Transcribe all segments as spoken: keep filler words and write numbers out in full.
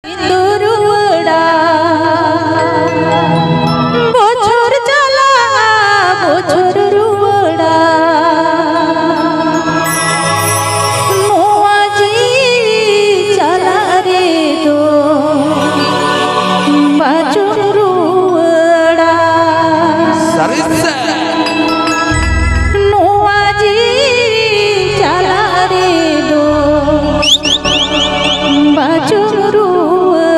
ᱫᱚ ᱨᱩᱣᱟᱹᱲᱟ᱾ ᱵᱚᱪᱷᱚᱨ ᱪᱟᱞᱟᱜᱼᱟ, ᱵᱚᱪᱷᱚᱨ ᱨᱩᱣᱟᱹᱲᱟ᱾ ᱱᱚᱣᱟ ᱡᱤᱣᱤ ᱪᱟᱞᱟᱜ ᱨᱮᱫᱚ ᱵᱟᱪᱚᱢ ᱨᱩᱣᱟᱹᱲᱟ᱾ ᱥᱟᱹᱨᱤ ᱥᱮ? ᱱᱚᱣᱟ ᱡᱤᱣᱤ ᱪᱟᱞᱟᱜ ᱨᱮᱫᱚ ᱵᱟᱪᱚᱢ ᱨᱩᱣᱟᱹᱲᱟ᱾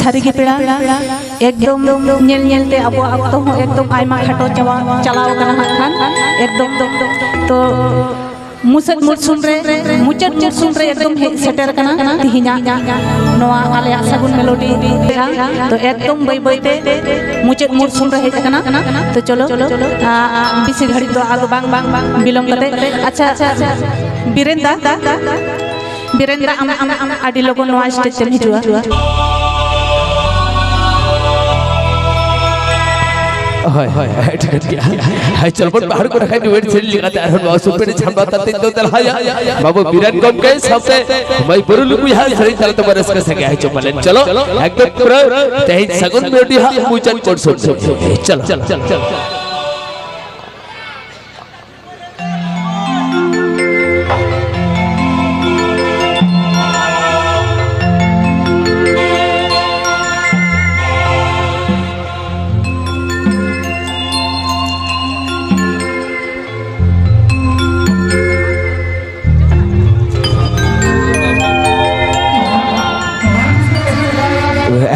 ᱥᱟᱹᱨᱤᱜᱮ ᱯᱮᱲᱟ, ᱮᱠᱫᱚᱢ ᱧᱮᱞ ᱧᱮᱞ ᱛᱮ ᱟᱵᱚᱣᱟᱜ ᱚᱠᱛᱚ ᱦᱚᱸ ᱮᱠᱫᱚᱢ ᱟᱭᱢᱟ ᱠᱷᱟᱴᱚ ᱪᱟᱵᱟ, ᱪᱟᱞᱟᱣ ᱠᱟᱱᱟ ᱦᱟᱸᱜ ᱠᱷᱟᱱ᱾ ᱮᱠᱫᱚᱢ ᱛᱚ ᱢᱩᱪᱟᱹᱫ ᱢᱩᱨᱥᱩᱢ ᱨᱮ, ᱢᱩᱪᱟᱹᱫ ᱢᱩᱨᱥᱩᱢ ᱨᱮ ᱮᱠᱫᱚᱢ ᱦᱮᱡ ᱥᱮᱴᱮᱨ ᱠᱟᱱᱟ ᱛᱤᱦᱤᱧᱟᱜ ᱱᱚᱣᱟ ᱟᱞᱮᱭᱟᱜ ᱥᱟᱹᱜᱩᱱ ᱢᱮᱞᱳᱰᱤ᱾ ᱛᱚ ᱮᱠᱫᱚᱢ ᱵᱟᱹᱭ ᱵᱟᱹᱭ ᱛᱮ ᱢᱩᱪᱟᱹᱫ ᱢᱩᱨᱥᱩᱢ ᱨᱮ ᱦᱮᱡ ᱟᱠᱟᱱᱟ᱾ ᱛᱚ ᱪᱚᱞᱚ, ᱟ, ᱟ, ᱵᱮᱥᱤ ᱜᱷᱟᱹᱲᱤᱡ ᱫᱚ ᱟᱫᱚ ᱵᱟᱝ, ᱵᱟᱝ, ᱵᱟᱝ ᱵᱤᱞᱚᱢ ᱠᱟᱛᱮ, ᱟᱪᱪᱷᱟ, ᱟᱪᱪᱷᱟ, ᱟᱪᱪᱷᱟ, ᱵᱤᱨᱮᱱ ᱫᱟ, ᱵᱤᱨᱮᱱ ᱫᱟ, ᱟᱢ, ᱟᱢ, ᱟᱢ ᱟᱹᱰᱤ ᱞᱚᱜᱚᱱ ᱱᱚᱣᱟ ᱥᱴᱮᱡ ᱛᱮᱢ ᱦᱤᱡᱩᱜᱼᱟ᱾ ᱦᱳᱭ, ᱦᱳᱭ, ᱦᱳᱭ, ᱴᱷᱤᱠ ᱜᱮᱭᱟ᱾ ᱦᱳᱭ, ᱪᱚᱞ ᱵᱚᱱ ᱵᱟᱦᱟᱨ ᱠᱚ ᱨᱟᱠᱷᱟᱭ ᱱᱩᱭ ᱥᱮᱨᱮᱧ ᱞᱮᱠᱟᱛᱮ ᱟᱨᱦᱚᱸ ᱱᱚᱣᱟ ᱥᱩᱯᱮᱨ ᱪᱷᱟᱢᱰᱟ ᱛᱟᱛᱮ ᱫᱚ ᱫᱮᱞᱟᱭᱟ᱾ ᱵᱟᱹᱵᱩ ᱵᱤᱨᱟᱴ ᱜᱚᱢᱠᱮ ᱥᱟᱶᱛᱮ ᱢᱟᱹᱭ ᱵᱩᱨᱩᱞᱤ ᱵᱚᱭᱦᱟ ᱥᱮᱨᱮᱧ ᱛᱟᱞᱟ ᱛᱮᱵᱚᱱ ᱨᱟᱹᱥᱠᱟᱹ ᱥᱟᱸᱜᱮ ᱦᱚᱪᱚ ᱯᱟᱞᱮᱱ᱾ ᱪᱚᱞᱚ, ᱮᱠᱫᱚᱢ ᱯᱩᱨᱟᱹ ᱛᱮᱦᱮᱧ ᱥᱟᱹᱜᱩᱱ ᱢᱮᱞᱳᱰᱤ ᱦᱟᱸᱜ ᱢᱩᱪᱟᱹᱫ ᱠᱚᱨᱥᱚᱱ ᱥᱮᱫ᱾ ᱪᱚᱞᱚ᱾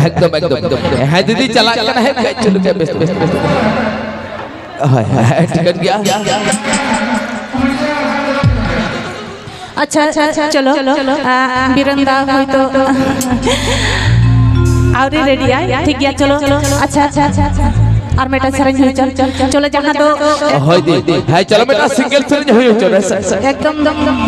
ᱮᱠᱫᱚᱢ, ᱮᱠᱫᱚᱢ, ᱮᱠᱫᱚᱢ᱾ ᱦᱮᱸ, ᱫᱤᱫᱤ, ᱪᱟᱞᱟᱜ ᱠᱟᱱᱟ, ᱦᱮᱸ, ᱠᱟᱹᱡ ᱪᱩᱞᱩᱝ, ᱵᱮᱥ, ᱵᱮᱥ, ᱵᱮᱥ᱾ ᱦᱳᱭ, ᱦᱳᱭ, ᱦᱳᱭ, ᱴᱷᱤᱠᱟᱹᱱ ᱜᱮᱭᱟ᱾ ᱟᱪᱪᱷᱟ, ᱟᱪᱪᱷᱟ, ᱟᱪᱪᱷᱟ, ᱪᱚᱞᱚ, ᱟᱪᱪᱷᱟ, ᱪᱚᱞᱚ᱾ ᱟ, ᱵᱤᱨᱮᱱ ᱫᱟ ᱦᱚᱭᱛᱳ ᱟᱹᱣᱨᱤ ᱨᱮᱰᱤ ᱟᱭ, ᱴᱷᱤᱠ ᱜᱮᱭᱟ, ᱪᱚᱞᱚ᱾ ᱟᱪᱪᱷᱟ, ᱟᱪᱪᱷᱟ, ᱟᱪᱪᱷᱟ, ᱟᱪᱪᱷᱟ᱾ ᱟᱨ ᱢᱤᱫᱴᱟᱝ ᱥᱮᱨᱮᱧ ᱦᱩᱭ ᱦᱚᱪᱚᱱ, ᱪᱚᱞᱚ, ᱡᱟᱦᱟᱸ ᱫᱚ ᱦᱳᱭ ᱫᱤ, ᱦᱮᱸ, ᱪᱚᱞᱚ, ᱢᱤᱫᱴᱟᱝ ᱥᱤᱝᱜᱮᱞ ᱥᱮᱨᱮᱧ ᱦᱩᱭ ᱦᱚᱪᱚᱱ, ᱦᱮᱸ ᱥᱮ? ᱮᱠᱫᱚᱢ,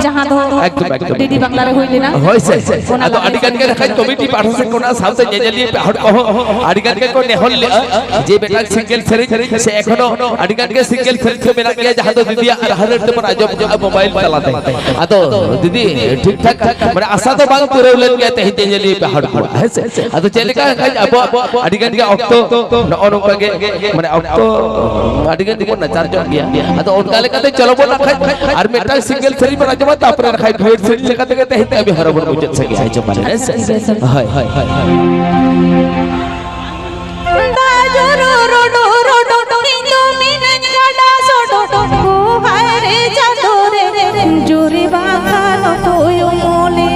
ᱡᱟᱦᱟᱸ ᱫᱚ ᱮᱠᱫᱚᱢ, ᱮᱠᱫᱚᱢ᱾ ᱰᱤᱰᱤ ᱵᱟᱝᱞᱟ ᱨᱮ ᱦᱩᱭ ᱞᱮᱱᱟ᱾ ᱦᱳᱭ ᱥᱮ, ᱚᱱᱟ ᱟᱫᱚ ᱞᱟᱦᱟ ᱟᱹᱰᱤ ᱜᱟᱱ ᱜᱮ ᱨᱮᱠᱷᱟᱡ ᱠᱚᱢᱤᱴᱤ ᱯᱟᱦᱴᱟ ᱥᱮᱫ ᱠᱷᱚᱱᱟᱜ ᱥᱟᱶᱛᱮ ᱧᱮᱧᱮᱞᱤᱭᱟᱹ ᱦᱚᱲ ᱠᱚᱦᱚᱸ ᱟᱹᱰᱤ ᱜᱟᱱ ᱜᱮᱠᱚ ᱱᱮᱦᱚᱨ ᱞᱮᱫᱼᱟ ᱡᱮ ᱢᱤᱫᱴᱟᱝ ᱥᱤᱝᱜᱮᱞ ᱥᱮᱨᱮᱧ ᱥᱮ ᱮᱠᱷᱚᱱᱳ ᱟᱹᱰᱤ ᱜᱟᱱ ᱜᱮ ᱥᱤᱝᱜᱮᱞ ᱥᱮᱨᱮᱧ ᱠᱚ ᱢᱮᱱᱟᱜ ᱜᱮᱭᱟ, ᱡᱟᱦᱟᱸ ᱫᱚ ᱫᱤᱫᱤᱭᱟᱜ ᱨᱟᱦᱟ ᱨᱟᱹᱲ ᱛᱮᱵᱚᱱ ᱟᱸᱡᱚᱢ ᱠᱮᱜᱼᱟ ᱢᱳᱵᱟᱭᱤᱞ ᱛᱟᱞᱟᱛᱮ᱾ ᱟᱫᱚ ᱫᱤᱫᱤ, ᱴᱷᱤᱠ ᱴᱷᱟᱠ ᱢᱟᱱᱮ ᱟᱥᱟ ᱫᱚ ᱵᱟᱝ ᱯᱩᱨᱟᱹᱣ ᱞᱮᱱ ᱜᱮᱭᱟ ᱛᱮᱦᱮᱧ ᱧᱮᱧᱮᱞᱤᱭᱟᱹ ᱯᱮ ᱦᱚᱲ ᱠᱚᱣᱟᱜ, ᱦᱮᱸ ᱥᱮ? ᱟᱫᱚ ᱪᱮᱫ ᱞᱮᱠᱟ ᱠᱷᱟᱡ ᱟᱵᱚᱣᱟᱜ ᱟᱹᱰᱤ ᱜᱟᱱ ᱜᱮ ᱚᱠᱛᱚ ᱱᱚᱜᱼᱚ ᱱᱚᱝᱠᱟ ᱜᱮ, ᱢᱟᱱᱮ ᱚᱠᱛᱚ ᱟᱹᱰᱤ ᱜᱟᱱ ᱜᱮᱵᱚᱱ ᱱᱟᱪᱟᱨ ᱧᱚᱜ ᱜᱮᱭᱟ᱾ ᱟᱫᱚ ᱚᱱᱠᱟ ᱞᱮᱠᱟᱛᱮ ᱪᱚᱞᱚ ᱵᱚᱱ ᱱᱟᱠᱷᱟᱡ ᱟᱨ ᱢᱤᱫᱴᱟᱝ ᱥᱤᱝᱜᱮᱞ ᱥᱮᱨᱮᱧ ᱵᱚᱱ ᱟᱸᱡᱚᱢᱟ, ᱛᱟᱨᱯᱚᱨᱮ ᱱᱟᱠᱷᱟᱡ ᱰᱩᱭᱮᱴ ᱥᱮᱨᱮᱧ ᱞᱮᱠᱟ ᱛᱮᱜᱮ ᱛᱮᱦᱮᱧ ᱠᱟᱹᱢᱤ ᱦᱚᱨᱟ ᱵᱚᱱ ᱢᱩᱪᱟᱹᱫ ᱥᱮᱫ ᱜᱮ᱾ ᱦᱳᱭ, ᱦᱳᱭ, ᱦᱳᱭ᱾ ᱫᱟᱜ ᱡᱚᱨᱚ ᱨᱚᱰᱚ ᱨᱚᱰᱚ ᱤᱧ ᱫᱚ ᱢᱤᱱᱟᱹᱧ ᱜᱟᱰᱟ ᱥᱚᱰᱚ᱾ ᱳ ᱦᱟᱭ ᱨᱮ ᱪᱟᱸᱫᱚ ᱨᱮ, ᱡᱩᱨᱤ ᱵᱟᱠᱷᱟᱱ ᱚᱠᱚᱭ ᱩᱢᱩᱞᱮ?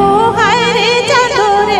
ᱳ ᱦᱟᱭ ᱨᱮ ᱪᱟᱸᱫᱚ ᱨᱮ,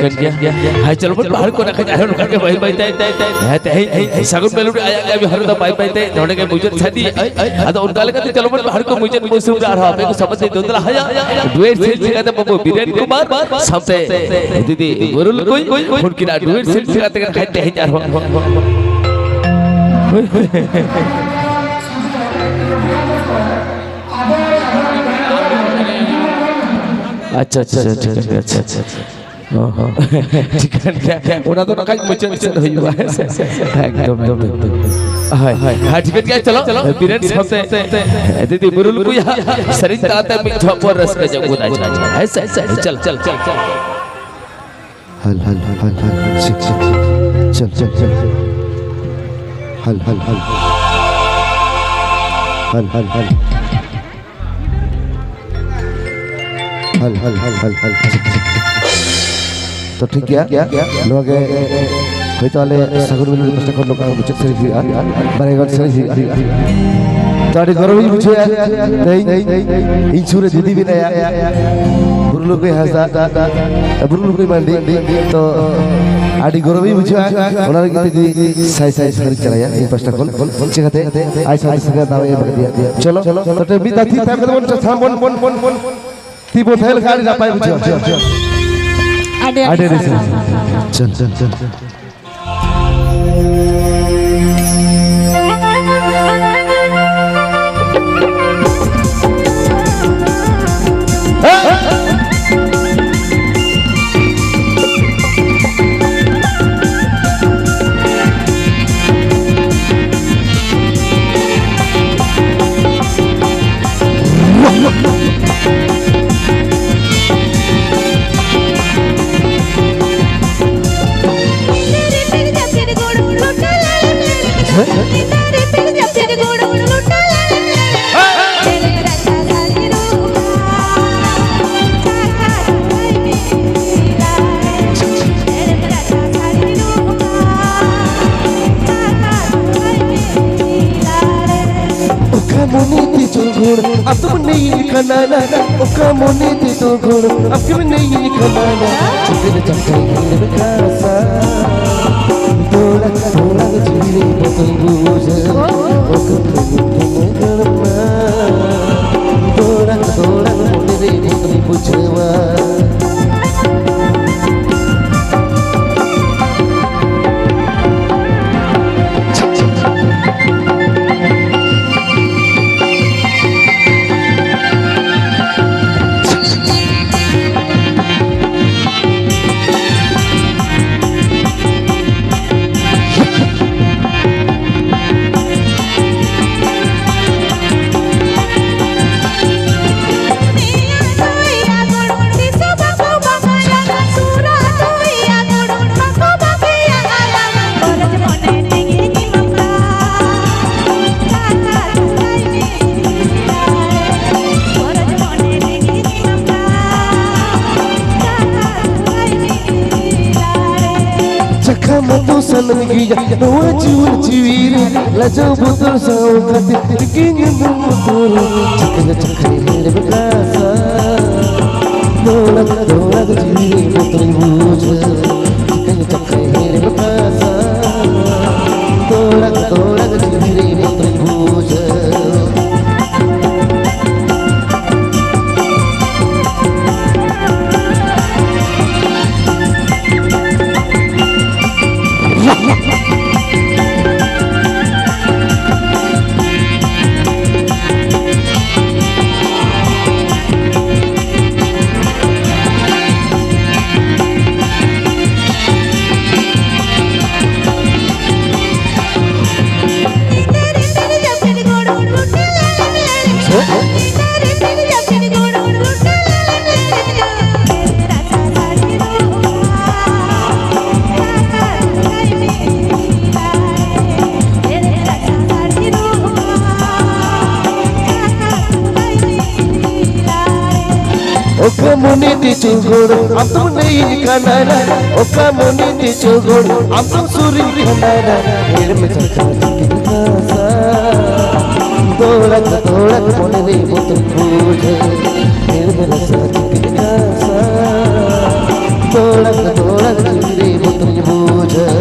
ᱠᱟᱱ ᱜᱮᱭᱟ᱾ ᱦᱟᱭ, ᱪᱚᱞᱚ ᱵᱚᱱ ᱵᱟᱦᱟᱨ ᱠᱚ ᱱᱟᱠᱷᱟᱡ ᱟᱨᱦᱚᱸ ᱱᱚᱝᱠᱟ ᱜᱮ ᱵᱟᱭ ᱵᱟᱭ ᱛᱮ, ᱛᱮ, ᱛᱮ᱾ ᱦᱮᱸ, ᱛᱮᱦᱮᱧ ᱥᱟᱹᱜᱩᱱ ᱢᱮᱞᱩᱰᱤ ᱟᱭᱟᱜ ᱜᱮ ᱦᱚᱨ ᱫᱚ ᱵᱟᱭ ᱵᱟᱭ ᱛᱮ ᱱᱚᱰᱮ ᱜᱮ ᱢᱩᱪᱟᱹᱫ ᱥᱟᱰᱤ᱾ ᱟᱫᱚ ᱚᱱᱠᱟ ᱞᱮᱠᱟᱛᱮ ᱪᱚᱞᱚ ᱵᱚᱱ ᱵᱟᱦᱟᱨ ᱠᱚ ᱢᱩᱪᱟᱹᱫ ᱢᱩᱥᱩᱢ ᱨᱮ ᱟᱨᱦᱚᱸ ᱟᱯᱮ ᱠᱚ ᱥᱟᱢᱟᱝ ᱛᱮ ᱫᱚ ᱫᱮᱞᱟ ᱦᱟᱭᱟ᱾ ᱰᱩᱭᱮᱴ ᱥᱮᱨᱮᱧ ᱪᱤᱠᱟᱹᱛᱮ ᱵᱟᱹᱵᱩ ᱵᱤᱨᱮᱱ ᱠᱩᱢᱟᱨ ᱥᱟᱶᱛᱮ ᱫᱤᱫᱤ ᱵᱩᱨᱩᱞ ᱠᱩᱭ ᱩᱱᱠᱤᱱᱟᱜ ᱰᱩᱭᱮᱴ ᱥᱮᱨᱮᱧ ᱪᱤᱠᱟᱹᱛᱮ ᱱᱟᱠᱷᱟᱡ ᱛᱮᱦᱮᱧ ᱟᱨᱦᱚᱸ᱾ ᱟᱪᱪᱷᱟ, ᱟᱪᱪᱷᱟ, ᱟᱪᱪᱷᱟ, ᱴᱷᱤᱠ ᱜᱮᱭᱟ, ᱟᱪᱪᱷᱟ, ᱟᱪᱪᱷᱟ, ᱟᱪᱪᱷᱟ᱾ ᱚ ᱦᱚᱸ᱾ ᱴᱷᱤᱠᱟᱹᱱ ᱜᱮᱭᱟ᱾ ᱚᱱᱟ ᱫᱚ ᱱᱟᱠᱷᱟᱡ ᱢᱩᱪᱟᱹᱫ ᱥᱮᱫ ᱦᱩᱭᱩᱜᱼᱟ, ᱦᱮᱸ ᱥᱮ? ᱮᱠᱫᱚᱢ, ᱮᱠᱫᱚᱢ᱾ ᱦᱳᱭ, ᱦᱳᱭ᱾ ᱦᱮᱸ, ᱴᱷᱤᱠᱟᱹᱱ ᱜᱮᱭᱟ, ᱪᱚᱞᱚ᱾ ᱵᱤᱨᱮᱱ ᱥᱟᱶᱛᱮ ᱫᱤᱫᱤ ᱵᱩᱨᱩᱞ ᱠᱩᱭᱟᱜ ᱥᱮᱨᱮᱧ ᱛᱟᱞᱟᱛᱮ ᱢᱤᱫ ᱡᱚᱦᱚᱜ ᱵᱚᱱ ᱨᱟᱹᱥᱠᱟᱹ ᱧᱚᱜ ᱜᱚᱫᱟ, ᱦᱮᱸ ᱥᱮ? ᱪᱚᱞᱚ, ᱪᱚᱞᱚ, ᱪᱚᱞᱚ, ᱪᱚᱞᱚ᱾ ᱦᱟᱞ, ᱦᱟᱞ, ᱦᱟᱞ, ᱦᱟᱞ, ᱪᱤᱠ, ᱪᱤᱠ, ᱪᱤᱠ᱾ ᱪᱚᱞ, ᱪᱚᱞ, ᱪᱚᱞ᱾ ᱦᱟᱞ, ᱦᱟᱞ, ᱦᱟᱞ᱾ ᱦᱟᱞ, ᱦᱟᱞ, ᱦᱟᱞ᱾ ᱦᱟᱞ, ᱦᱟᱞ, ᱦᱟᱞ, ᱦᱟᱞ, ᱦᱟᱞ᱾ ᱛᱚ, ᱴᱷᱤᱠ ᱜᱮᱭᱟ᱾ ᱱᱚᱣᱟ ᱜᱮ ᱦᱚᱭᱛᱳ ᱟᱞᱮ ᱥᱟᱹᱜᱩᱱ ᱢᱤᱞᱚᱱ ᱯᱟᱥᱴᱟ ᱠᱷᱚᱱ ᱱᱚᱝᱠᱟ ᱢᱩᱪᱟᱹᱫ ᱥᱮᱨᱮᱧ ᱦᱩᱭᱩᱜᱼᱟ᱾ ᱵᱟᱨᱭᱟ ᱜᱟᱱ ᱥᱮᱨᱮᱧ ᱦᱩᱭᱩᱜᱼᱟ᱾ ᱛᱚ, ᱟᱹᱰᱤ ᱜᱚᱨᱚᱵᱤᱧ ᱵᱩᱡᱷᱟᱹᱣᱟ᱾ ᱛᱮᱦᱮᱧ ᱤᱧ ᱥᱩᱨ ᱨᱮ ᱡᱩᱫᱤ ᱢᱮᱱᱟᱭᱟ, ᱵᱩᱨᱩ ᱞᱩᱜᱩᱭ ᱦᱟᱸᱥᱫᱟ, ᱵᱩᱨᱩ ᱞᱩᱜᱩᱭ ᱢᱟᱱᱰᱤ, ᱛᱚ, ᱟᱹᱰᱤ ᱜᱚᱨᱚᱵᱤᱧ ᱵᱩᱡᱷᱟᱹᱣᱟ᱾ ᱚᱱᱟ ᱞᱟᱹᱜᱤᱫ ᱛᱮ ᱡᱩᱫᱤ ᱥᱟᱭ ᱥᱟᱭ ᱥᱟᱨᱦᱟᱣ ᱪᱟᱞᱟᱭᱟ ᱤᱧ ᱯᱟᱥᱴᱟ ᱠᱷᱚᱱ᱾ ᱪᱤᱠᱟᱹᱛᱮ ᱟᱡ ᱥᱟᱶᱛᱮ ᱥᱮᱨᱮᱧ ᱫᱟᱣ ᱮ ᱮᱢ ᱟᱠᱟᱫᱮᱭᱟ᱾ ᱪᱚᱞᱚ, ᱛᱚ, ᱢᱤᱫ ᱫᱷᱟᱣ ᱛᱷᱤᱨ ᱛᱟᱦᱮᱸ ᱠᱟᱛᱮ ᱵᱚᱱ ᱥᱟᱱᱟᱢ ᱵᱚᱱ, ᱵᱚᱱ, ᱵᱚᱱ, ᱵᱚᱱ ᱛᱤ ᱵᱚᱱ ᱛᱷᱟᱭᱚ ᱞᱮᱠᱷᱟᱱ ᱟᱹᱰᱤ ᱱᱟᱯᱟᱭ ᱵᱩᱡᱷᱟᱹᱜᱼᱟ᱾ ᱟᱹᱰᱤ, ᱟᱹᱰᱤ ᱥᱟᱨᱦᱟᱣ᱾ ᱪᱚᱞ, ᱪᱚᱞ, ᱪᱚᱞ, ᱪᱚᱞ᱾ ᱟᱛᱚᱢ ᱱᱮᱭᱤᱧ ᱠᱟᱱᱟ ᱱᱟ, ᱚᱠᱟ ᱢᱚᱱᱮ ᱛᱮᱫᱚ ᱜᱚᱲ ᱟᱯᱮᱢ ᱱᱮᱭᱤᱧ ᱠᱟᱱᱟ ᱱᱟ᱾ ᱪᱤᱠᱟᱹ ᱪᱟᱠᱟᱭ ᱦᱤᱲᱤᱢ ᱠᱟᱥᱟ, ᱫᱚᱲᱟ ᱫᱚᱲᱟ ᱡᱤᱣᱤ ᱵᱚᱛᱚᱨ ᱵᱩᱡᱷᱟᱹᱣ᱾ ᱚᱠᱟ ᱢᱚᱱᱮ ᱛᱮᱫᱚ ᱜᱚᱲ ᱢᱟ, ᱫᱚᱲᱟ ᱫᱚᱲᱟ ᱢᱚᱱᱮ ᱨᱮ ᱵᱚᱛᱚᱨ ᱵᱩᱡᱷᱟᱹᱣᱟ᱾ ᱪᱟᱠᱷᱟ ᱢᱟᱛᱚ ᱥᱟᱱᱟᱢ ᱜᱮᱭᱟ ᱱᱚᱣᱟ ᱡᱤᱭᱚᱱ ᱡᱤᱣᱤ ᱨᱮ, ᱞᱟᱡᱟᱣ ᱵᱚᱛᱚᱨ ᱥᱟᱶ ᱠᱟᱛᱮ ᱛᱤᱠᱤᱱ ᱧᱤᱫᱟᱹ ᱵᱚᱛᱚᱨ᱾ ᱪᱤᱠᱟᱹᱧ ᱪᱟᱠᱷᱟᱧ ᱦᱤᱲᱤᱢ ᱠᱟᱥᱟ, ᱫᱚᱲᱟ ᱫᱚᱲᱟ ᱡᱤᱣᱤ ᱵᱚᱛᱚᱨ ᱵᱩᱡᱷᱟᱹᱣ᱾ ᱪᱤᱠᱟᱹᱧ ᱪᱟᱠᱷᱟᱧ ᱦᱤᱲᱤᱢ ᱠᱟᱥᱟ, ᱫᱚᱲᱟ ᱫᱚᱲᱟ ᱡᱤᱣᱤ ᱵᱚᱛᱚᱨ ᱵᱩᱡᱷᱟᱹᱣ᱾ ᱚᱠᱟ ᱢᱚᱱᱮ ᱛᱮ ᱪᱚ ᱜᱚᱲ ᱟᱢᱫᱚᱢ ᱞᱟᱹᱭᱤᱧ ᱠᱟᱱᱟ ᱱᱟ, ᱚᱠᱟ ᱢᱚᱱᱮ ᱛᱮ ᱪᱚ ᱜᱚᱲ ᱟᱢᱫᱚᱢ ᱥᱩᱨᱤᱧ ᱠᱟᱱᱟ ᱱᱟ, ᱦᱮᱲᱮᱢ ᱪᱟᱠᱷᱟ ᱪᱤᱠᱟᱹᱧ ᱠᱟᱥᱟ᱾ ᱫᱚᱲᱟᱠ ᱫᱚᱲᱟᱠ ᱢᱚᱱᱮ ᱨᱮ ᱵᱚᱛᱚᱨ ᱵᱩᱡᱷᱟᱹᱣ, ᱢᱮᱞ ᱢᱮᱞᱟ ᱥᱟᱡ ᱯᱤᱲᱠᱟ ᱥᱟ᱾ ᱫᱚᱲᱟᱠ ᱫᱚᱲᱟᱠ ᱡᱤᱣᱤ ᱨᱮ ᱵᱚᱛᱚᱨ ᱵᱩᱡᱷᱟᱹᱣ᱾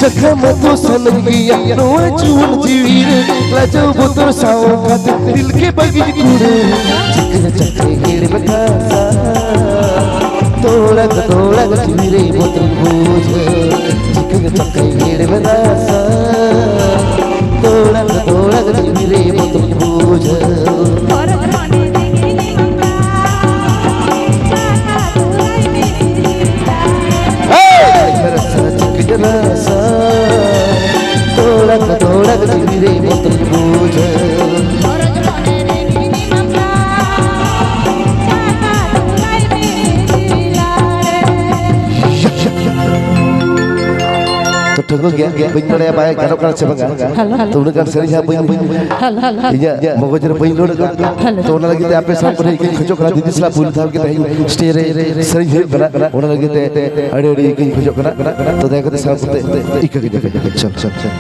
ᱡᱟᱠᱷᱟ ᱢᱟᱛᱚ ᱥᱟᱱᱟᱧ ᱜᱮᱭᱟ ᱱᱚᱣᱟ ᱡᱩᱣᱟᱹᱱ ᱡᱤᱣᱤ ᱨᱮ, ᱞᱟᱡᱟᱣ ᱵᱚᱛᱚᱨ ᱥᱟᱶ ᱠᱟᱛᱮ ᱫᱤᱞ ᱜᱮ ᱵᱟᱹᱜᱤᱧ ᱠᱩᱲᱟᱹ᱾ ᱪᱤᱠᱟᱹ ᱪᱟᱠᱟᱹ ᱦᱤᱲ ᱵᱮᱛᱟ ᱥᱟ, ᱛᱚᱲᱟᱠ ᱛᱚᱲᱟᱠ ᱡᱤᱣᱤ ᱨᱮ ᱵᱚᱛᱚᱨ ᱵᱩᱡᱷᱟᱹᱣ᱾ ᱪᱤᱠᱟᱹ ᱪᱟᱠᱟᱹ ᱦᱤᱲ ᱵᱮᱛᱟ ᱥᱟ, ᱛᱚᱲᱟᱠ ᱛᱚᱲᱟᱠ ᱡᱤᱣᱤ ᱨᱮ ᱵᱚᱛᱚᱨ ᱵᱩᱡᱷᱟᱹᱣ᱾ ᱦᱮᱸ! ᱨᱟᱥᱟ ᱪᱤᱠᱟᱹ ᱨᱟᱥᱟ, ᱛᱚᱲᱟᱠ ᱛᱚᱲᱟᱠ ᱡᱤᱣᱤ ᱨᱮ ᱵᱚᱛᱚᱨ ᱵᱩᱡᱷᱟᱹᱣ᱾ ᱛᱚ, ᱴᱷᱟᱹᱣᱠᱟᱹ ᱜᱮᱭᱟ, ᱵᱟᱹᱧ ᱵᱟᱲᱟᱭᱟ ᱵᱟᱭ ᱜᱟᱱᱚᱜ ᱠᱟᱱᱟ ᱥᱮ ᱵᱟᱝᱟ᱾ Hello, hello. ᱛᱚ, ᱩᱱᱟᱹᱜ ᱜᱟᱱ ᱥᱮᱨᱮᱧ ᱦᱟᱸᱜ ᱵᱟᱹᱧ, ᱵᱟᱹᱧ, ᱦᱮᱞᱳ, ᱦᱮᱞᱳ, ᱦᱮᱞᱳ᱾ ᱤᱧᱟᱹᱜ ᱢᱚᱜᱚᱡ ᱨᱮ ᱵᱟᱹᱧ ᱞᱳᱰ ᱟᱠᱟᱫ᱾ ᱦᱮᱞᱳ᱾ ᱛᱚ, ᱚᱱᱟ ᱞᱟᱹᱜᱤᱫ ᱛᱮ ᱟᱯᱮ ᱥᱟᱶ ᱠᱚᱨᱮ ᱤᱠᱟᱹᱧ ᱠᱷᱚᱡᱚᱜ ᱠᱟᱱᱟ, ᱫᱤᱫᱤ ᱥᱟᱞᱟᱜ ᱯᱩᱭᱞᱩ ᱫᱷᱟᱣ ᱜᱮ ᱛᱮᱦᱮᱧ ᱥᱴᱮᱡᱽ ᱨᱮ ᱥᱮᱨᱮᱧ ᱦᱩᱭᱩᱜ ᱠᱟᱱᱟ᱾ ᱚᱱᱟ ᱞᱟᱹᱜᱤᱫ ᱛᱮ ᱟᱹᱰᱤ, ᱟᱹᱰᱤ ᱤᱠᱟᱹᱧ ᱠᱷᱚᱡᱚᱜ ᱠᱟᱱᱟ᱾ ᱛᱚ, ᱫᱟᱭᱟ ᱠᱟᱛᱮ ᱥᱟᱶ ᱠᱟᱛᱮ ᱤᱠᱟᱹ ᱜᱮ ᱡᱟᱯᱮ᱾ ᱪᱚᱞ, ᱪᱚᱞ, ᱪᱚᱞ᱾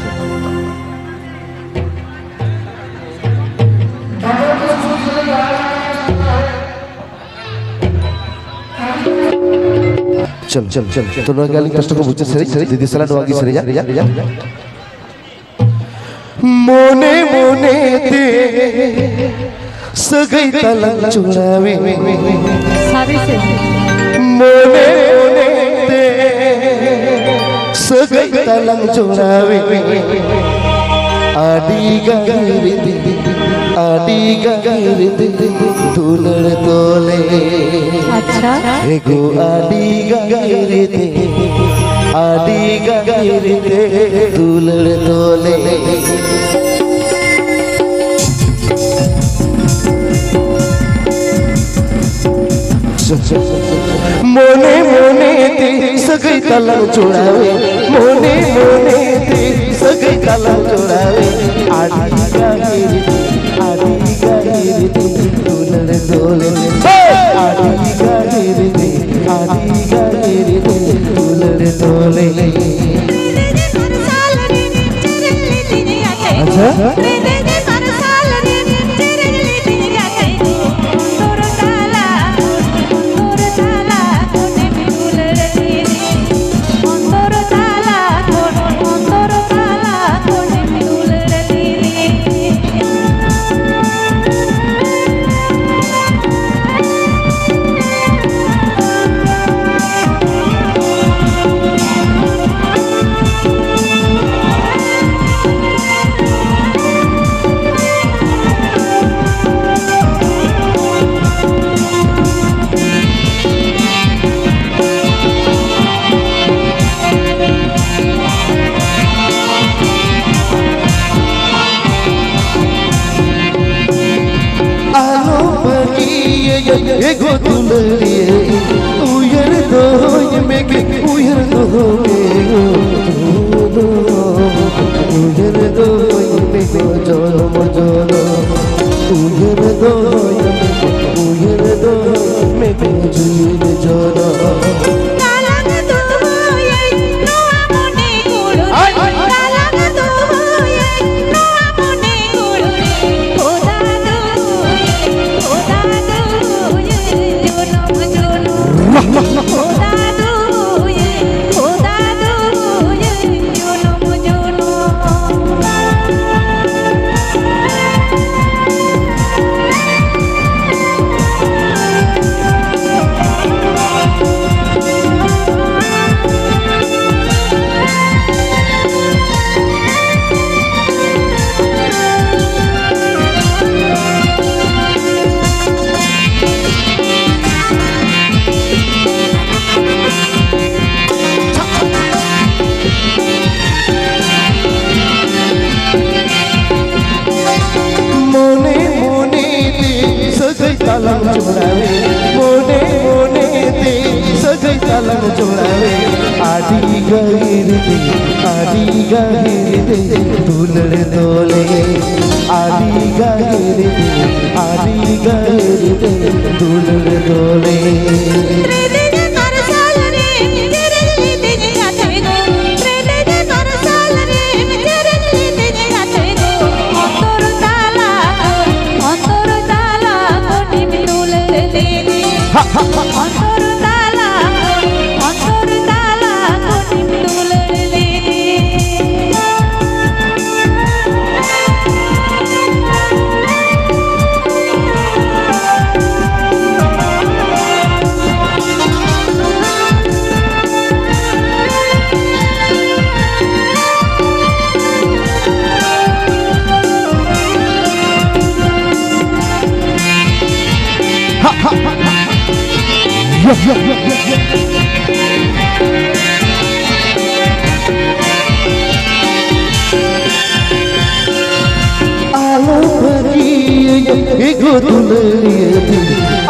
ᱪᱚᱞ, ᱪᱚᱞ, ᱪᱚᱞ, ᱪᱚᱞ᱾ ᱛᱚ, ᱱᱚᱣᱟ ᱜᱮ ᱟᱹᱞᱤᱧ ᱯᱟᱥᱴᱟ ᱠᱷᱚᱱ ᱢᱩᱪᱟᱹᱫ ᱥᱮᱨᱮᱧ, ᱫᱤᱫᱤ ᱥᱟᱞᱟᱜ ᱱᱚᱣᱟ ᱜᱮ ᱥᱮᱨᱮᱧᱟ᱾ ᱢᱚᱱᱮ ᱢᱚᱱᱮ ᱛᱮ ᱥᱟᱹᱜᱟᱹᱭ ᱛᱟᱞᱟᱝ ᱪᱚᱲᱟᱣᱮ᱾ ᱥᱟᱹᱨᱤ ᱥᱮ? ᱢᱚᱱᱮ ᱢᱚᱱᱮ ᱛᱮ ᱥᱟᱹᱜᱟᱹᱭ ᱛᱟᱞᱟᱝ ᱡᱚᱲᱟᱣᱮ ᱟᱹᱰᱤ ᱜᱟᱹᱦᱤᱨ ᱛᱮ, ᱟᱹᱰᱤ ᱜᱟᱹᱦᱤᱨ ᱛᱮ ᱫᱩᱞᱟᱹᱲ ᱛᱚᱞᱮ᱾ ᱟᱪᱪᱷᱟ᱾ ᱮᱜᱳ ᱟᱹᱰᱤ ᱜᱟᱹᱦᱤᱨ ᱛᱮ, ᱟᱹᱰᱤ ᱜᱟᱹᱦᱤᱨ ᱛᱮ ᱫᱩᱞᱟᱹᱲ ᱛᱚᱞᱮ᱾ ᱢᱚᱱᱮ ᱢᱚᱱᱮ ᱛᱮ ᱥᱟᱹᱜᱟᱹᱭ ᱛᱟᱞᱟᱝ ᱡᱚᱲᱟᱣᱮ, ᱢᱚᱱᱮ ᱢᱚᱱᱮ ᱛᱮ ᱥᱟᱹᱜᱟᱹᱭ ᱛᱟᱞᱟᱝ ᱡᱚᱲᱟᱣᱮ, ᱟᱹᱰᱤ ᱜᱟᱹᱦᱤᱨ ᱛᱮ, ᱟᱹᱰᱤ ᱜᱟᱹᱦᱤᱨ ᱛᱮ ᱫᱩᱞᱟᱹᱲ ᱫᱚᱞᱮ, ᱟᱹᱰᱤ ᱜᱟᱹᱦᱤᱨ ᱛᱮ, ᱟᱹᱰᱤ ᱜᱟᱹᱦᱤᱨ ᱛᱮ ᱫᱩᱞᱟᱹᱲ ᱫᱚᱞᱮ᱾ ᱟᱪᱪᱷᱟ᱾ ᱟᱞᱚᱢ ᱵᱟᱹᱜᱤᱭᱟᱹᱧᱟ ᱮ ᱜᱳ ᱫᱩᱞᱟᱹᱲᱤᱭᱟᱹ, ᱩᱭᱦᱟᱹᱨ ᱫᱚᱦᱚᱧ ᱢᱮ, ᱩᱭᱦᱟᱹᱨ ᱫᱚᱦᱚ ᱢᱮ ᱜᱳ ᱡᱚᱱᱚᱢ, ᱩᱭᱦᱟᱹᱨ ᱫᱚᱦᱚᱧ ᱢᱮ ᱜᱳ ᱡᱚᱱᱚᱢ ᱡᱚᱱᱚᱢ, ᱩᱭᱦᱟᱹᱨ ᱫᱚᱦᱚᱧ ᱢᱮ, ᱩᱭᱦᱟᱹᱨ ᱫᱚᱦᱚᱧ ᱢᱮ ᱜᱳ ᱡᱤᱣᱤ ᱡᱚᱱᱚᱢ᱾ ᱜᱟᱞᱟᱝ ᱫᱚᱦᱚᱭᱟᱹᱧ ᱱᱚᱣᱟ ᱢᱚᱱᱮ ᱜᱩᱲ ᱨᱮ, ᱟᱡ, ᱟᱡ᱾ ᱜᱟᱞᱟᱝ ᱫᱚᱦᱚᱭᱟᱹᱧ ᱱᱚᱣᱟ ᱢᱚᱱᱮ ᱜᱩᱲ ᱨᱮ, ᱠᱷᱚᱫᱟ ᱫᱚᱦᱚᱭᱟᱹᱧ, ᱠᱷᱚᱫᱟ ᱫᱚᱦᱚᱭᱟᱹᱧ ᱡᱚᱱᱚᱢ ᱡᱚᱱᱚᱢ, ᱠᱷᱚᱫᱟ ᱫᱚᱦᱚᱭᱟᱹᱧ, ᱠᱷᱚᱫᱟ ᱫᱚᱦᱚᱭᱟᱹᱧ ᱡᱚᱱᱚᱢ ᱡᱚᱱᱚᱢ᱾ ᱟᱹᱰᱤ ᱜᱟᱹᱦᱤᱨ ᱛᱮ ᱫᱩᱞᱟᱹᱲ ᱫᱚᱞᱮ, ᱟᱹᱰᱤ ᱜᱟᱹᱦᱤᱨ ᱛᱮ, ᱟᱹᱰᱤ ᱜᱟᱹᱦᱤᱨ ᱛᱮ ᱫᱩᱞᱟᱹᱲ ᱫᱚᱞᱮ᱾ ᱨᱮᱫᱮᱧ ᱢᱟᱨᱥᱟᱞ ᱨᱮᱢ ᱡᱮᱨᱮᱫ ᱞᱤᱫᱤᱧ ᱜᱟᱛᱮ ᱜᱚ, ᱨᱮᱫᱮᱧ ᱢᱟᱨᱥᱟᱞ ᱨᱮᱢ ᱡᱮᱨᱮᱫ ᱞᱤᱫᱤᱧ ᱜᱟᱛᱮ ᱜᱚ, ᱚᱱᱛᱚᱨ ᱛᱟᱞᱟ, ᱚᱱᱛᱚᱨ ᱛᱟᱞᱟ ᱠᱚᱴᱤᱢ ᱫᱩᱞᱟᱹᱲ ᱞᱤᱫᱤᱧ᱾ ᱚᱱᱛᱚᱨ ᱛᱟᱞᱟ, ᱚᱱᱛᱚᱨ ᱛᱟᱞᱟ ᱠᱚᱴᱤᱢ ᱫᱩᱞᱟᱹᱲ ᱞᱤᱫᱤᱧ᱾ ᱟᱞᱚᱢ ᱵᱟᱹᱜᱤᱭᱟᱹᱧᱟ ᱮᱜᱳ ᱫᱩᱞᱟᱹᱲᱤᱭᱟᱹ ᱫᱤᱱ,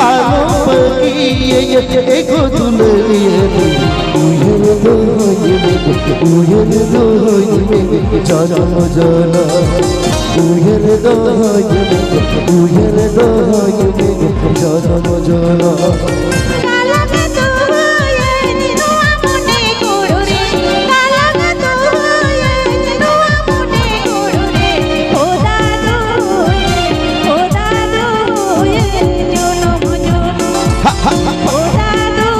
ᱟᱞᱚᱢ ᱵᱟᱹᱜᱤᱭᱟᱹᱧᱟ ᱮᱜᱳ ᱫᱩᱞᱟᱹᱲᱤᱭᱟᱹ ᱫᱤᱱ᱾ ᱩᱭᱦᱟᱹᱨ ᱫᱚᱦᱚᱧ ᱢᱮ, ᱩᱭᱦᱟᱹᱨ ᱫᱚᱦᱚᱧ ᱢᱮ, ᱡᱚᱱᱚᱢ ᱡᱚᱱᱚᱢ᱾ ᱩᱭᱦᱟᱹᱨ ᱫᱚᱦᱚᱧ ᱢᱮ, ᱩᱭᱦᱟᱹᱨ ᱫᱚᱦᱚᱧ ᱢᱮ, ᱡᱚᱱᱚᱢ ᱡᱚᱱᱚᱢ᱾ ᱠᱟᱞᱟᱝ ᱫᱚᱦᱚᱭᱟᱹᱧ ᱱᱚᱣᱟ ᱢᱚᱱᱮ ᱜᱩᱲᱩ ᱨᱮ, ᱠᱟᱞᱟᱝ ᱫᱚᱦᱚᱭᱟᱹᱧ ᱱᱚᱣᱟ ᱢᱚᱱᱮ ᱜᱩᱲᱩ ᱨᱮ᱾ ᱚ ᱫᱟᱫᱩ, ᱚ ᱫᱟᱫᱩ, ᱡᱚᱱᱚᱢ ᱡᱚᱱᱚᱢ᱾ ᱚ ᱫᱟᱫᱩ,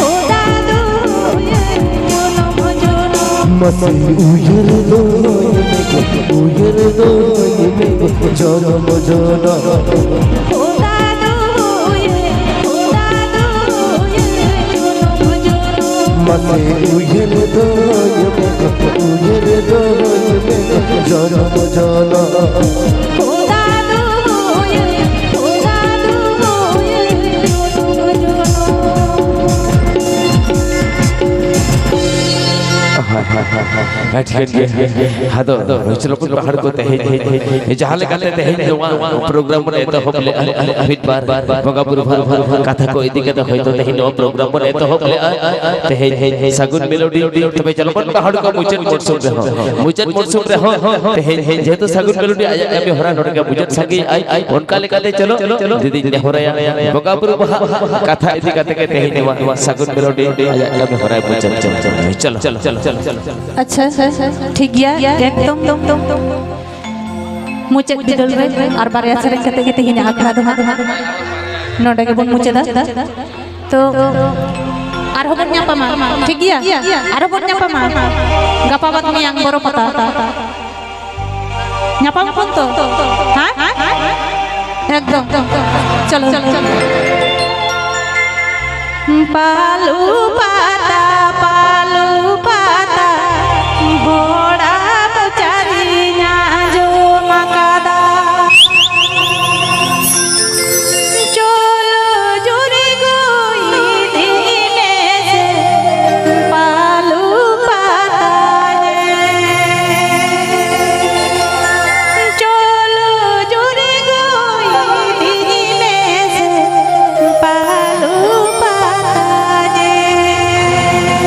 ᱚ ᱫᱟᱫᱩ, ᱡᱚᱱᱚᱢ ᱡᱚᱱᱚᱢ᱾ ᱢᱟᱥᱮ ᱩᱭᱦᱟᱹᱨ ᱫᱚᱦᱚᱭ ᱢᱮ, ᱩᱭᱦᱟᱹᱨ ᱫᱚᱦᱚᱭ ᱢᱮ, ᱡᱚᱱᱚᱢ ᱡᱚᱱᱚᱢ᱾ ᱚ ᱫᱟᱫᱩ, ᱚ ᱫᱟᱫᱩ, ᱡᱚᱱᱚᱢ ᱡᱚᱱᱚᱢ᱾ ᱢᱟᱥᱮ ᱩᱭᱦᱟᱹᱨ ᱫᱚᱦᱚᱭ ᱢᱮ, ᱩᱭᱦᱟᱹᱨ ᱫᱚᱦᱚᱭ ᱢᱮ, ᱡᱚᱱᱚᱢ ᱡᱚᱱᱚᱢ᱾ ᱚ ᱫᱟᱫᱩ, ᱚ ᱫᱟᱫᱩ, ᱡᱚᱱᱚᱢ ᱡᱚᱱᱚᱢ᱾ ᱟᱹᱰᱤ ᱜᱟᱱ ᱜᱮ᱾ ᱟᱫᱚ ᱪᱚᱞᱚ ᱵᱚᱱ ᱯᱟᱦᱟᱲ ᱠᱚ ᱛᱮᱦᱮᱧ, ᱡᱟᱦᱟᱸ ᱞᱮᱠᱟᱛᱮ ᱛᱮᱦᱮᱧ ᱱᱚᱣᱟ ᱯᱨᱳᱜᱨᱟᱢ ᱵᱚᱱ ᱮᱛᱚᱦᱚᱵ ᱞᱮᱜᱼᱟ, ᱢᱤᱫ ᱵᱟᱨ ᱠᱟᱛᱷᱟ ᱠᱚ ᱤᱫᱤ ᱠᱟᱛᱮ ᱦᱚᱭᱛᱳ ᱛᱮᱦᱮᱧ ᱱᱚᱣᱟ ᱯᱨᱳᱜᱨᱟᱢ ᱵᱚᱱ ᱮᱛᱚᱦᱚᱵ ᱞᱮᱜᱼᱟ᱾ ᱛᱮᱦᱮᱧ ᱥᱟᱹᱜᱩᱱ ᱢᱮᱞᱳᱰᱤ, ᱛᱚᱵᱮ ᱪᱚᱞᱚ ᱵᱚᱱ ᱯᱟᱦᱟᱲ ᱠᱚ ᱢᱩᱪᱟᱹᱫ ᱢᱚᱨᱥᱩᱢ ᱨᱮᱦᱚᱸ, ᱢᱩᱪᱟᱹᱫ ᱢᱚᱨᱥᱩᱢ ᱨᱮᱦᱚᱸ ᱛᱮᱦᱮᱧ ᱡᱮᱦᱮᱛᱩ ᱥᱟᱹᱜᱩᱱ ᱢᱮᱞᱳᱰᱤ ᱟᱭᱟᱜ ᱠᱟᱹᱢᱤ ᱦᱚᱨᱟ ᱱᱚᱰᱮ ᱜᱮ ᱢᱩᱪᱟᱹᱫ ᱥᱟᱸᱜᱮ ᱟᱭ, ᱚᱱᱠᱟ ᱞᱮᱠᱟᱛᱮ ᱪᱚᱞᱚ ᱡᱩᱫᱤᱧ ᱱᱮᱦᱚᱨᱟᱭᱟ, ᱵᱚᱸᱜᱟ ᱵᱩᱨᱩ ᱵᱟᱦᱟ ᱠᱟᱛᱷᱟ ᱤᱫᱤ ᱠᱟᱛᱮ ᱜᱮ ᱛᱮᱦᱮᱧ ᱱᱚᱣᱟ ᱥᱟᱹᱜᱩᱱ ᱢᱮᱞᱳᱰᱤ ᱟᱭᱟᱜ ᱠᱟᱹᱢᱤ ᱦᱚᱨᱟᱭ ᱢᱩᱪᱟᱹᱫ᱾ ᱪᱚᱞᱚ, ᱪᱚᱞᱚ, ᱪᱚᱞᱚ, ᱪᱚᱞᱚ᱾ ᱟᱪᱪᱷᱟ, ᱴᱷᱤᱠ ᱜᱮᱭᱟ, ᱮᱠᱫᱚᱢ᱾ ᱢᱩᱪᱟᱹᱫ ᱵᱤᱫᱟᱹᱞ ᱨᱮ ᱟᱨ ᱵᱟᱨᱭᱟ ᱥᱮᱨᱮᱧ ᱠᱟᱛᱮ ᱜᱮ ᱛᱮᱦᱮᱧᱟᱜ ᱟᱠᱷᱲᱟ ᱫᱚ ᱦᱟᱸᱜ ᱱᱚᱰᱮ ᱜᱮᱵᱚᱱ ᱢᱩᱪᱟᱹᱫᱟ᱾ ᱛᱚ ᱟᱨᱦᱚᱸ ᱵᱚᱱ ᱧᱟᱯᱟᱢᱟ, ᱴᱷᱤᱠ ᱜᱮᱭᱟ? ᱟᱨᱦᱚᱸ ᱵᱚᱱ ᱧᱟᱯᱟᱢᱟ ᱜᱟᱯᱟ ᱵᱟᱫ ᱢᱮᱭᱟᱝ ᱵᱚᱨᱚ ᱯᱟᱛᱟ᱾ ᱧᱟᱯᱟᱢ ᱟᱵᱚᱱ ᱛᱚ? ᱦᱮᱸ? ᱮᱠᱫᱚᱢ᱾ ᱪᱚᱞᱚ᱾ ᱯᱟᱞᱩ ᱯᱟᱛᱟ, ᱯᱟᱞᱩ ᱯᱟᱛᱟ, ᱦᱚᱲᱟᱜ ᱢᱚᱪᱟᱨᱤᱧ ᱟᱸᱡᱚᱢ ᱟᱠᱟᱫᱟ᱾ ᱪᱚᱞᱚ ᱡᱩᱨᱤ ᱜᱚ ᱤᱫᱤ ᱢᱮᱥᱮ ᱯᱟᱞᱩ ᱯᱟᱛᱟ ᱧᱮᱞ᱾ ᱪᱚᱞᱚ ᱡᱩᱨᱤ ᱜᱚ ᱤᱫᱤ ᱢᱮᱥᱮ ᱯᱟᱞᱩ ᱯᱟᱛᱟ ᱧᱮᱞ᱾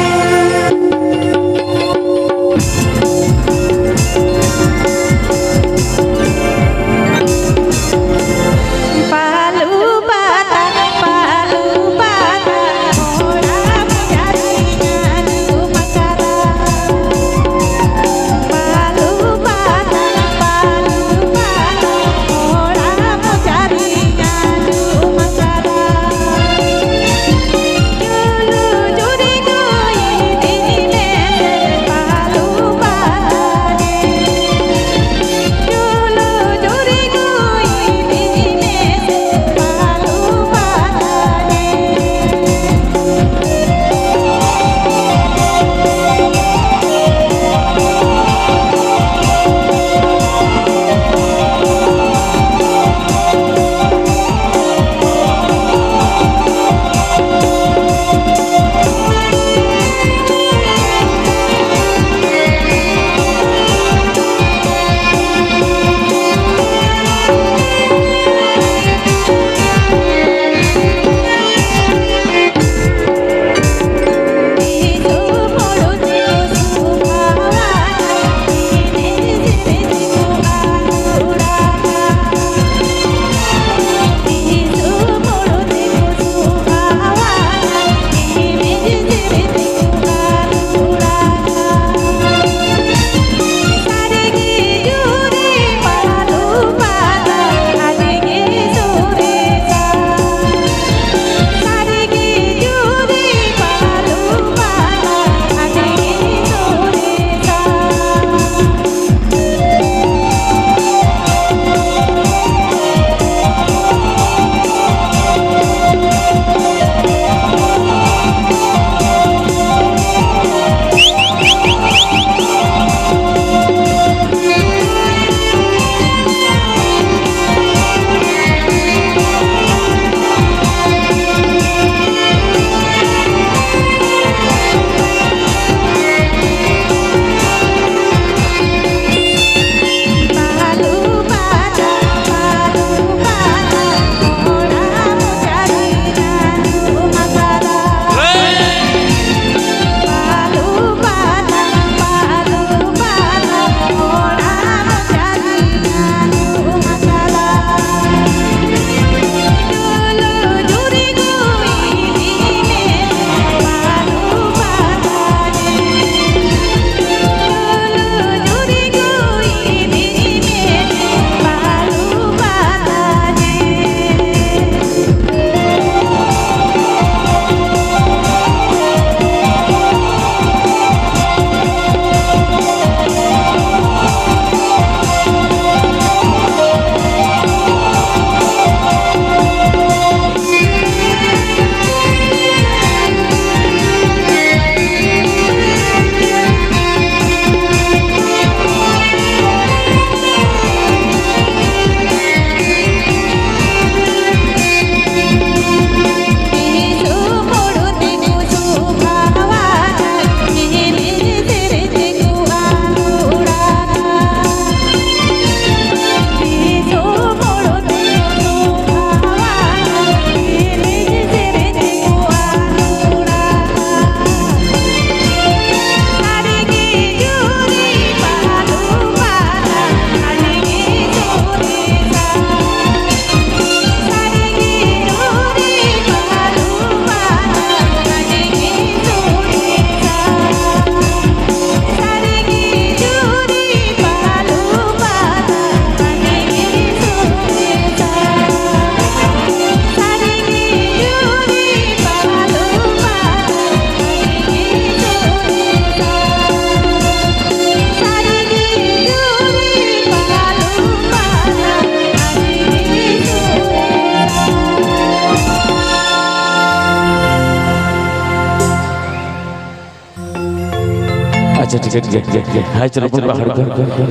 ᱡᱮ, ᱡᱮ, ᱡᱮ, ᱡᱮ᱾ ᱦᱟᱭ, ᱪᱚᱞᱚ ᱵᱚᱱ ᱵᱟᱦᱟᱲ ᱠᱚ᱾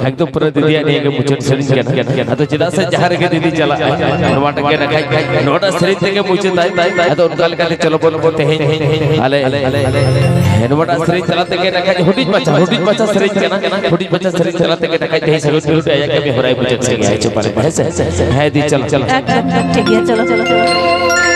ᱮᱠᱫᱚᱢ ᱯᱩᱨᱟᱹ ᱫᱤᱫᱤᱭᱟᱜ ᱱᱤᱭᱟᱹ ᱜᱮ ᱢᱩᱪᱟᱹᱫ ᱥᱮᱨᱮᱧ ᱠᱟᱱᱟ᱾ ᱟᱫᱚ ᱪᱮᱫᱟᱜ ᱥᱮ ᱡᱟᱦᱟᱸ ᱨᱮᱜᱮ ᱫᱤᱫᱤ ᱪᱟᱞᱟᱜᱼᱟ, ᱱᱚᱣᱟ ᱴᱟᱜ ᱜᱮ ᱱᱟᱠᱷᱟᱡ, ᱱᱚᱣᱟᱴᱟᱜ ᱥᱮᱨᱮᱧ ᱛᱮᱜᱮ ᱢᱩᱪᱟᱹᱫᱟᱭ᱾ ᱟᱫᱚ ᱚᱱᱠᱟ ᱞᱮᱠᱟᱛᱮ ᱪᱚᱞᱚ ᱵᱚᱱ ᱛᱮᱦᱮᱧ ᱟᱞᱮ, ᱟᱞᱮ, ᱟᱞᱮ, ᱱᱚᱣᱟᱴᱟᱜ ᱥᱮᱨᱮᱧ ᱛᱟᱞᱟ ᱛᱮᱜᱮ ᱱᱟᱠᱷᱟᱡ ᱦᱩᱰᱤᱧ ᱢᱟᱪᱷᱟ, ᱦᱩᱰᱤᱧ ᱢᱟᱪᱷᱟ ᱥᱮᱨᱮᱧ ᱠᱟᱱᱟ᱾ ᱦᱩᱰᱤᱧ ᱢᱟᱪᱷᱟ ᱥᱮᱨᱮᱧ ᱛᱟᱞᱟ ᱛᱮᱜᱮ ᱱᱟᱠᱷᱟᱡ ᱛᱮᱦᱮᱧ ᱥᱟᱹᱜᱩᱱ ᱴᱩᱰᱩ ᱟᱭᱟᱜ ᱠᱟᱹᱢᱤ ᱦᱚᱨᱟᱭ ᱢᱩᱪᱟᱹᱫ ᱥᱮᱫ ᱜᱮ᱾ ᱦᱮᱸ ᱪᱚ ᱯᱟᱞᱮ, ᱦᱮᱸ ᱥᱮ? ᱦᱮᱸ ᱫᱤ, ᱪᱚᱞᱚ, ᱪᱚᱞᱚ᱾ ᱮᱠᱫᱚᱢ, ᱮᱠᱫᱚᱢ, ᱴᱷᱤᱠ ᱜᱮᱭᱟ, ᱪᱚᱞᱚ, ᱪᱚᱞᱚ, ᱪᱚᱞᱚ᱾